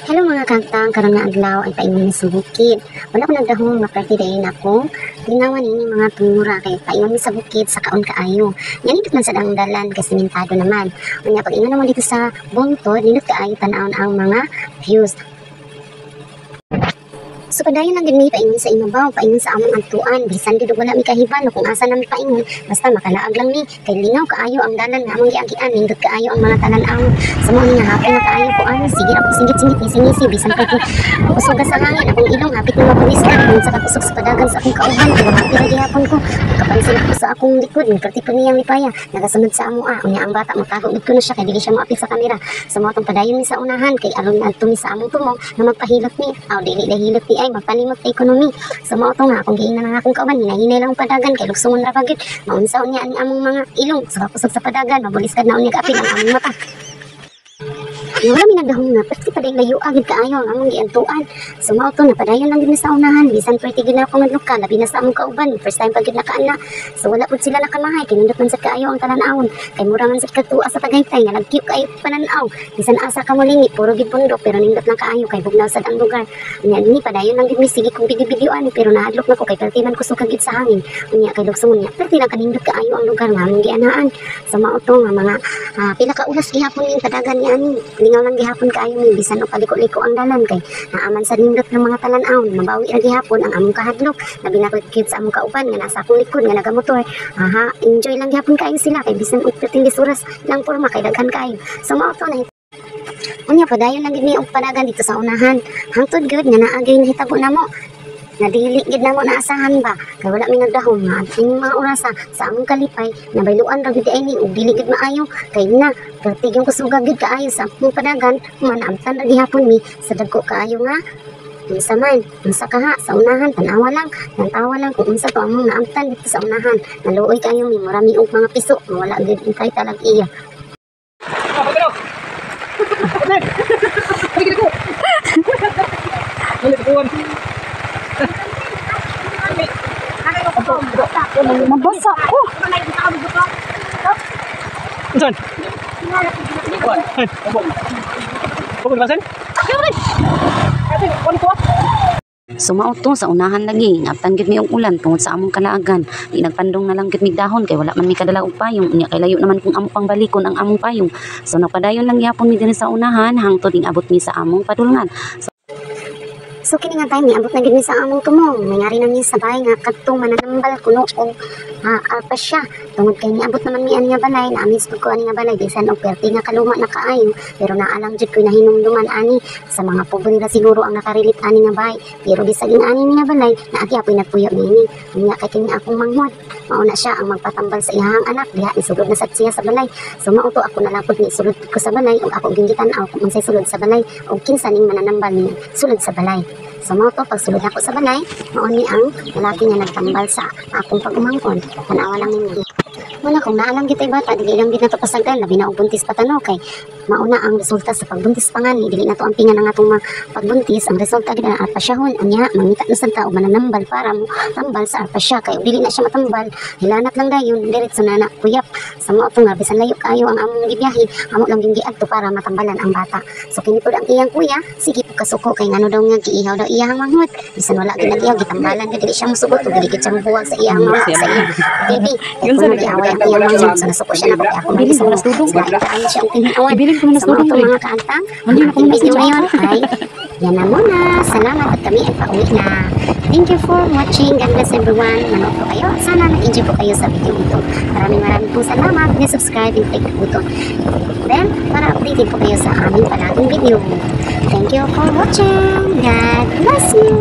Hello, mga kaantang, karon nga adlaw ay paingon mi sa bukid. Wala ko nagdahom nga perti dayon ako. Lingawan ini mga tungura kay paingon mi sa bukid sa kaon kaayo. Nya nindot man sad ang dalan kay simentado naman. Unya pag ingon namo dito sa bungtod, nindot kaayo tan-awon ang mga views. So padayon lang gid mi paingon sa imabaw, paingon sa among adtuan, bisan gid og wala mi kahibalo kung asa na mi paingon, basta makalaag lang mi kay lingaw kaayo ang dalan nga among giagian, nindot kaayo ang mga talan-awon. Sa mao ni nga hapon na kaayo ko ani, sige ako singit-singit, ngisi-ngisi, bisan pa kusog sa hangin, akong ilong hapit na mabuliskad tungod sa kakusog sa padagan sa akong kauban, pero happy ra gihapon ko. Kapansin ako sa akong likod, perti pa niyang lipaya, nagasunod sa amoa. Unya ang bata matago gid kuno siya kay dili siya moapil sa kamera. Sa mao tong padayon mi sa unahan kay aron adto mi sa among tumong nga magpahilot mi. Aw, dili dahil hilot ni ay magpalimot kay ekonomi. Sa mao to nga akong giingnan ang akong kauban, hinahinay lang ang padagan kay lugsongon ra pa gyud. Maunsa unya ani among mga ilong sa kakusog sa padagan, mabuliskad na unya kaapil ang among mata. Nga wala mi nagdahom nga perti pa dayong layo gid kaayo ang among giadtuan. So mao to, napadayon lang gid mi sa unahan bisan perti gid na ako ngadlok, labi na sa among kauban, first time pa gid nakaana. So wala pud sila nakamahay kay nindot man sad kaayo ang talan-awon kay mura man sad kag tuwa sa Tagaytay nga lagyo kaayo panan-aw. Bisan asa ka molingi, puro gid bundok, pero nindot lang kaayo kay bugnaw sad ang lugar. Unya dinhi padayon lang gid mi, sige kong video-videoan pero nahadlok na ko kay perti man kusog gid sa hangin. Unya kay lugsongon niya, perti lang kanindot kaayo ang lugar nga among gianhaan. Sa mao to nga mga pila ka oras gihapon ning padagan niya ani. Lingaw lang gihapon kaayo mi bisan og paliko-liko ang dalan kay naaman sa nindot ng mga talan-awon. Mabawi ra gihapon ang among kahadlok. Labi na cute sa among kauban nga nasa akong likod nga nagamotor. Aha, enjoy lang gihapon kaayo sila kay bisan og perting oras lang porma kay daghan kaayo. So mao to na. Unya padayon lang gid mi og padagan dito sa unahan. Hangtod gyud nga naa gyud nahitabo namo nga dili gid namo naasahan ba kay wala mi nagdahom nga ining mga orasa. Sa among kalipay, nabayluan ra gid ay ni og dili gid maayo kay na perti yung kusuga gid kaayo sa among padagan. Manaamtan ra gihapon mi sa dagko kaayo nga unsa man, unsa kaha sa unahan. Tanawa lang, tantawa lang kung unsa to among naamtan dito sa unahan. Naluoy kaayo mi, mura mi og mga piso nga wala gid intay talag iya. Mabasa ko. Unsan? Pagod? So mao to, sa unahan lagi, naabtan gyud mi og ulan tungod sa among kalaagan. Di nagpandong na lang gyud mig dahon kay wala man mi kadala og payong. Unya kay layo naman kung amo pang balikon ang among payong. So nagpadayon lang gihapon mi dinhi sa unahan hangtod ing abot mi sa among padulngan. So kini nga time niabot na gid mi sa among tumong. Mayari na mi sa bahay nga kadtong mananambal kuno og arpasya. Tungod kay niabot naman mi ani nga balay, na-amaze pud ko ani nga balay bisan og perti nga kaluma na kaayo, pero naa lang jud ko'y nahinumduman ani. Sa mga pobre ra siguro ang nakarelate ani nga bahay. Pero bisag ani nga balay, naa gyapoy nagpuyo niini. Unya kay kini akong manghod, mao na siya ang magpatambal sa iyahang anak diha isulod na sad siya sa balay. So mao to, ako na lang pud ni sulod ko sa balay ug ako gitan-aw kung unsay sulod sa balay ug kinsa ning mananambal ni sulod sa balay. So mao to, pagsulod ako sa balay, mao ni ang lalaki nga nagtambal sa akong pag-umangkon. Tanawa lang ninyo. Muna kung naalang gitay bata, dili lang gid nato pasagdan, labi na og buntis pa tano kay mauna ang resulta sa pagbuntis pa nga ni dili nato ampingan ang atong mga pagbuntis. Ang resulta gid ang arpasyahon. Anya mangita na sad ta og mananambal para mo tambal sa arpasya kay og dili na siya matambal, hilanat lang dayon, diretso na na kuyap. Sa mao to nga bisan layo kaayo ang among gibiyahe, amo lang gyud giadto para matambalan ang bata. So kini pud ang iyang kuya, sige pud kasuko kay ngano daw nga giihaw daw iyang manghod. Bisan wala gid nag-ihaw, gitambalan gid, dili siya mosugot ug dili gid siya mohuwag sa iyang mama, sa iyang baby. Kay kuno giaway ang iyang manghod, so nasuko siya nako kay ako man Bilin ko gisuko. nas dudong. Sila kaayo siya og tinhawan. Ibilin ko nas Sa mga dudong to, pre. mga kaantang, Hindi ang na ko ating nas video ngayon ay yan na muna. Salamat at kami ay pauwi na. Thank you for watching. God bless everyone. Manood po kayo. Sana nag-enjoy po kayo sa video ito. Maraming maraming pong salamat. Please subscribe and click the button bell para updated po kayo sa aming palaging video. Thank you for watching. God bless you.